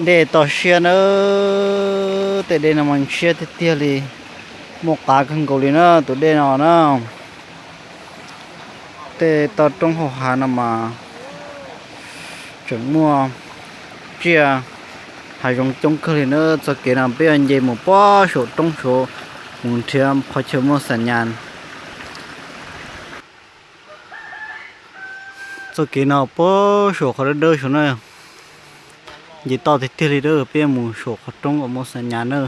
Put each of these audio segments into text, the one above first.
Dej toj siab nawb, tej dej no mas siab tiag tiag li, muaj qav kawg nkaus li na tus dej no na. Tej toj roob hauv hav no mas tseem muaj tsiaj hav zoov coob kawg li na. Txoj kev no peb yuav nce mus puag saum roob saud mus nrhiav qhov chaw muaj xas nyas. Txoj kev no puag saum qhov dawb dawb saud na, nce toj tiag tiag li na, peb mus saum qhov roob uas muaj xas nyas na.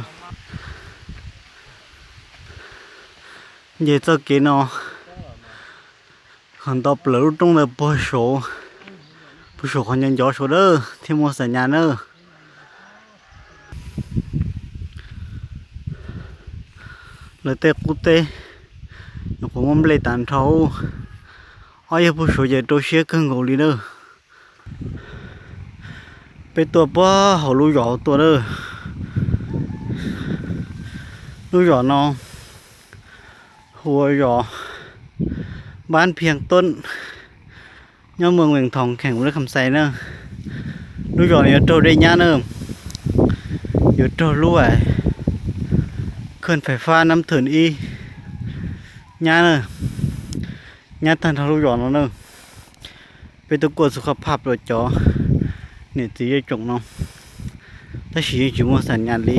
Nce txoj kev no ho nto plaws lub roob ntawd puag saud, puag saum qhov ncov ncov saud na thiaj muaj xas nyas na. Lawv tej qub teb nyuam qhuav muab nplej tas nrho. Ob yawg puag saud ces rau siab kawg nkaus li na. Peb tuaj puag hauv lub zos tuaj na. Lub zos no hu ua zos Npab Phiaj Tuab, nyob moos Vees Thoos, kheem Ub Lab Kham Xais na. Lub zos no yuav raug dej nyab na, yuav raug lub khawj fais fab Nab Thwm Ib nyab na, nyab tag nrho lub zos no na. Peb tuaj kuaj txug qhov phaj rau cov niam txiv zej tsoom no, tab sis yeej tsis muaj xas nyas li.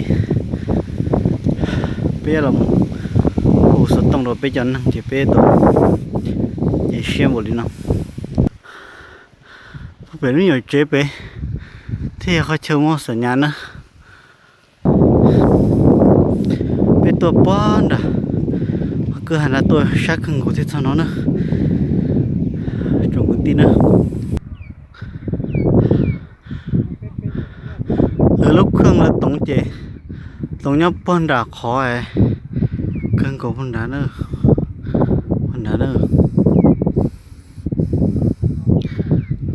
Peb los hu xov tooj rau peb cov neeg ces peb tau nce siab npaum li no. Puag pem lub nyuam tsev pem thiaj yog qhov chaw muaj xas nyas na. Peb tuaj puag nram, kwj ha nrad tuaj sab kawg nkaus thiaj txog no na, tsoom kwv tij na. Lawv lub khwj lawv toov ces toov nyob puag nram qhov kawg nkaus puag nrad na, puag nrad na.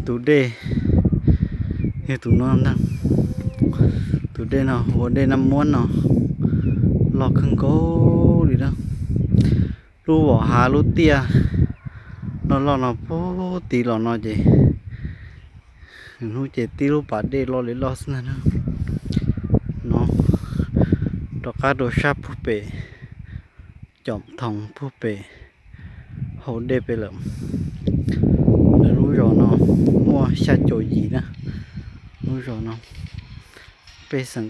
Tus dej yog tus no ntag. Tus dej no hu ua dej Naj Muab no, loj kawg nkaus li na. Lub vom hav lub tiaj loj loj no puag tid los no ces, hnub ces tib lub pas dej loj li loj xwb ntag na. No rov qab rau sab puag pem, cov thoom puag pem hauv dej pem lawm. Lawv lub zos no muaj xya caum yim na. Lub zos no pej xeem